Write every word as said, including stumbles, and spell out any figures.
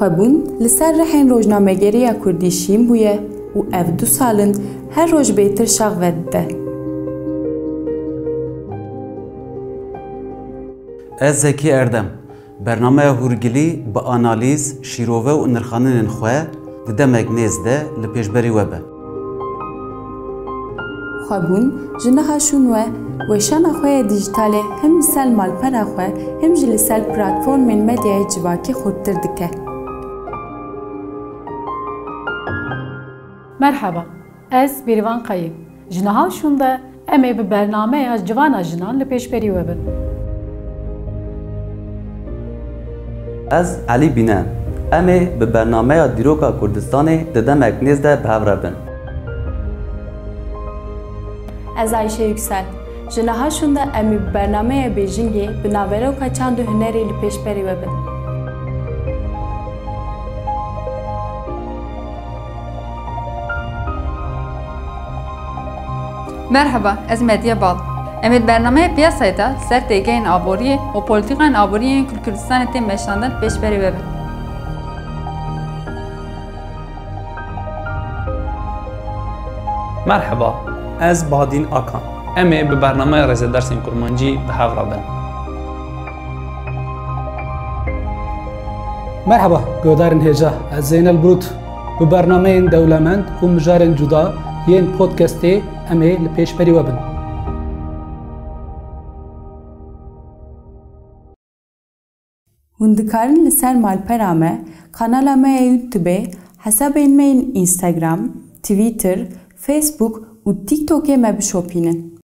Xwebûn li ser rihên rojnamegerî ya kurdî şîn bûye û ev du sal in her roj bêtir şax vedide. Ez Zekî Erdem. Bernameya Hûrgilî bi analîz, şîrove û nirxaninên xwe di demek nêz de li pêşberî we be. Xwebûn ji niha şûn we weşana xwe ya dîjîtalê him li ser malpera xwe him jî li ser platformên medyayê civakî xurttir dike. Merheba, ez Bêrîvan Kayî. Ji niha şûn de em ê bi bernameya Civana Jinan li pêşberî we bin. Ez Elî Bîne. Em ê bi bernameya Dîroka Kurdistanê di demek nêz de bi hev re bin. Ez Ayşe Yüksel. Ji niha şûn de em ê bi bernameya Bêjingê bi naveroka çand û hunerê li pêşberî we bin. Merheba, ez Mediye Bal. Em ê di bernameya Piyasayê de ser têgehên aboriyê û polîtîkayên aboriyê yên ku li Kurdistanê tên meşandin pêşberî we bin. Merheba, ez Badîn Akan. Em ê bi bernameya Rêzedersên Kurmancî bi hev re bin. Merheba, guhdarên hêja, ez Zeynel Brut. Bi bernameyên dewlemend û mijarên cuda yên podcastê em ê li pêşberî we bin. Hûn dikarin li ser malpera me, kanala me ya YouTube, hesabên me yên Instagram, Twitter, Facebook û TikTokê me bişopînin.